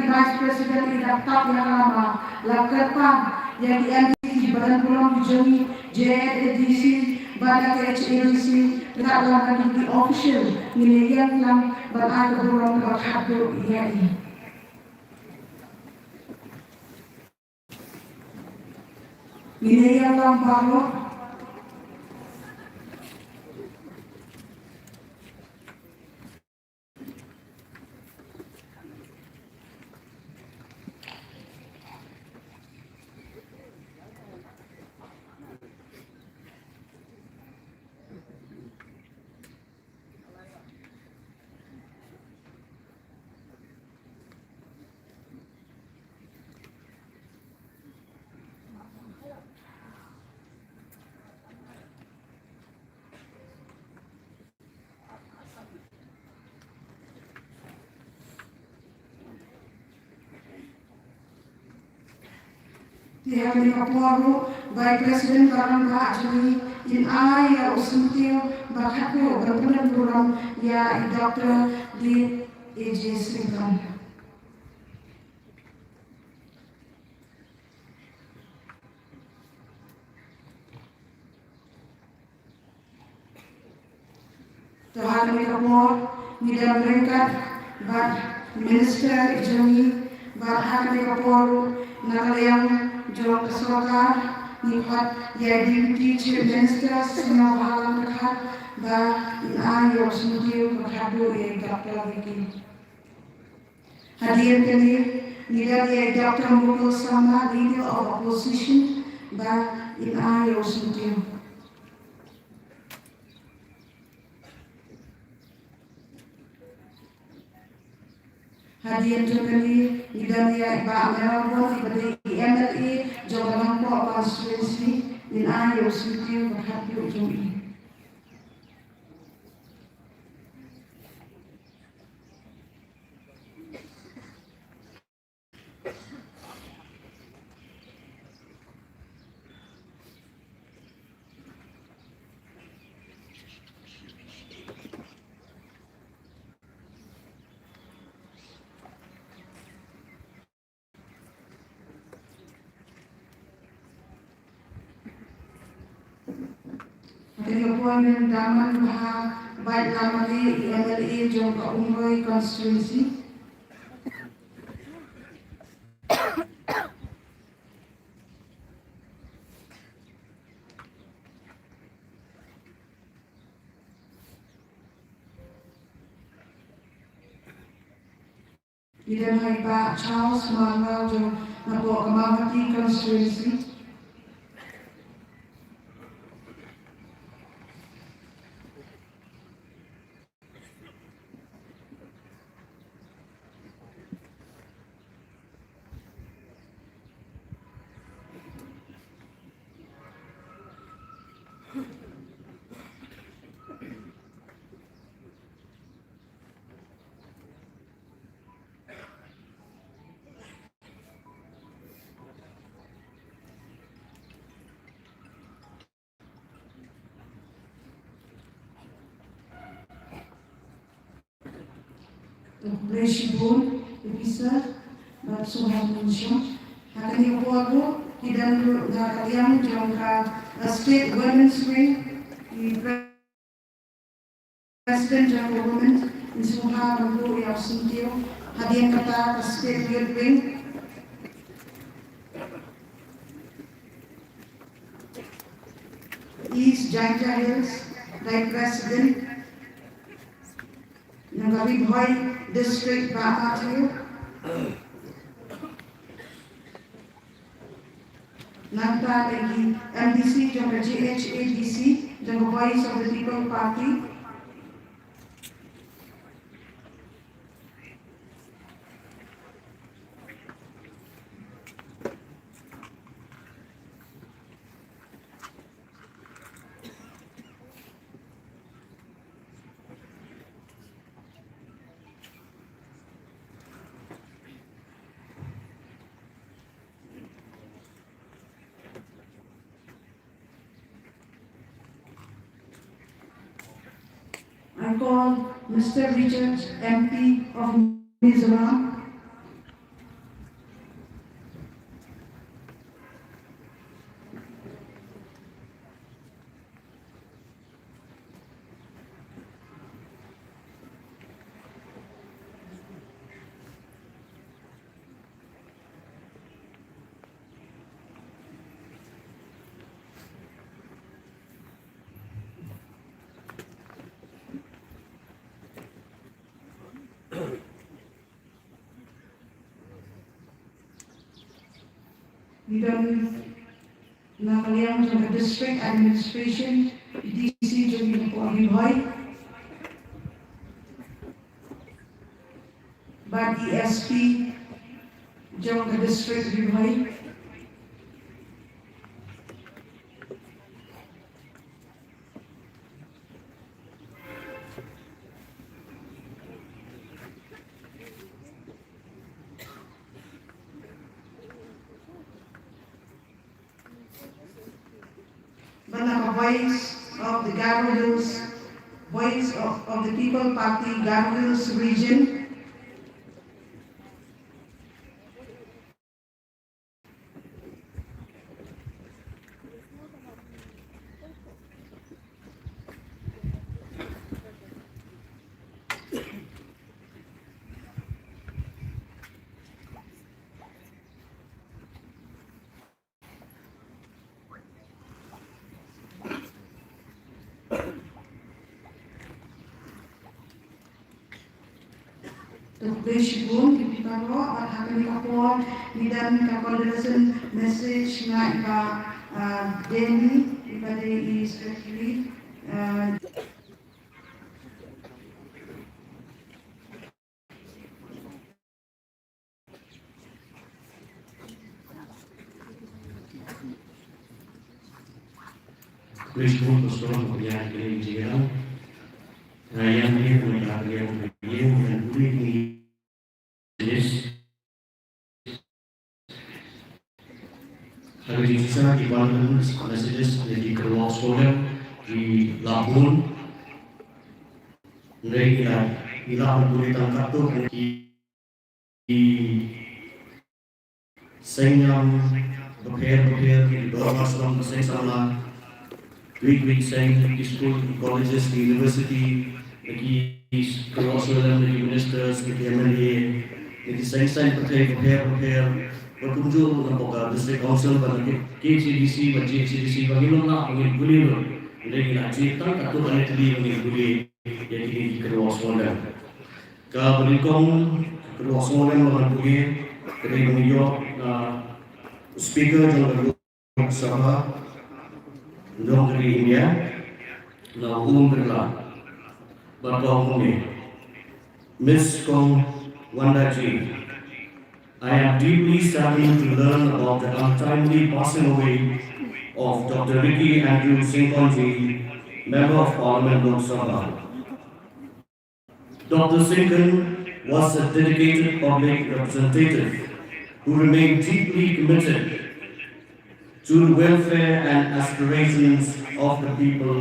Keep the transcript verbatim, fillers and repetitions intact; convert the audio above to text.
Vice President i la tap ïa ka lama, la kyrpad ïa ki M D C, ki badan burom ki jong ngi, J N A D C bad ka H A D C, la lada ki official, ngin ïeng lang bad ai ka burom kaba khatduh ïa i. Ngin ïeng lang baroh. Te ha kane ka por ruh, Vice President ka rangbah jong ngi, in ai ïa u syntiew ba khatduh ban pyndonkam burom ïa i Doctor Lit A J Srikanth. To ha kane ka por ngi dang ryngkat bad Minister jong ngi, bad ha kane ka por ruh na ka liang jong ka sorkar ngi khot ïa i Deputy Chief Minister Sniawbhalang Dhar ba in ai ïa u syntiew ba khatduh ïa i Doctor Vicky. Hadien kane ngi don ïa i Doctor Mukul Sangma, Leader of Opposition, ba in ai ïa u syntiew. Hadien jong kane ngi don ïa i Bah Mayralborn, i ba dei i M L A jong ka Nongpoh constituency, in ai ïa u syntiew ba khatduh jong i. Te ka por ngi daman ba ha Bah Lamale, i M L A jong ka Umroi constituency. Ngi don ha i Bah Charles Marngar jong napoh ka Mawhati constituency. Khublei shibun, Officer, bad sngewbha ban shong. Ha kane ka por ruh, ki don ruh na ka liang jong ka State Women's Wing, i President jong ka Women, in sngewbha ban buh ïa u syntiew hadien kata ka State Youth Wing, East Jaintia Hills, Vice President, na ka Ri Bhoi District, Bah Matthew. Nangta lagi M D C jong ka G H A D C, jong ka Voice of the People Party. I call Mister Richard, M P of Mizoram. Ngi don na ka liang jong ka District Administration, D C jong ngi hapoh Ri Bhoi, bad E S P jong ka District Ri Bhoi. Bad na ka Voice of the Garo Hills, Voice of, of the People Party Garo Hills Region. To khublei shibun ïa phi baroh, bad ha kane ka por ngi don ka condolence message na i Bah, ah, Danny, i ba dei i secretary, ah, Khublei shibun Pastor, ba phi ïa kane ka jingïalang. Nga ïa kane ka jingïalang, nga ïa kane ka jingïalang. Yes. Hari ini saya di Parliament messages dari Kerwak Solar di Labun. Dari ila ila boleh tangkap tu di seng bapher bapher, ki dorbar shnong, seng samla, ki seng, ki skul, ki colleges, ki university, ki Kerwak Solar, ki ministers, ki M L A, ki seng seng bapher bapher, bad kumjuh na poka District Council, bad ki K H A D C, bad G H A D C, bad ki long na, bad ki puli long. Ynda ki la jied tang katto katne tylli, bad ki puli ïa kine ki Kerwak Solar. Kaba nyngkong, ka Kerwak Solar ba ngan pule, ka dei ban ïoh na Speaker jong ka Lok Sabha jong ka ri India, na u Om Birla. Bad ka ong kumne: Miss Kong Wanda G, I am deeply saddened to learn about the untimely passing away of Doctor Ricky Andrew Syngkon G, Member of Parliament, Lok Sabha. Doctor Syngkon was a dedicated public representative who remained deeply committed to the welfare and aspirations of the people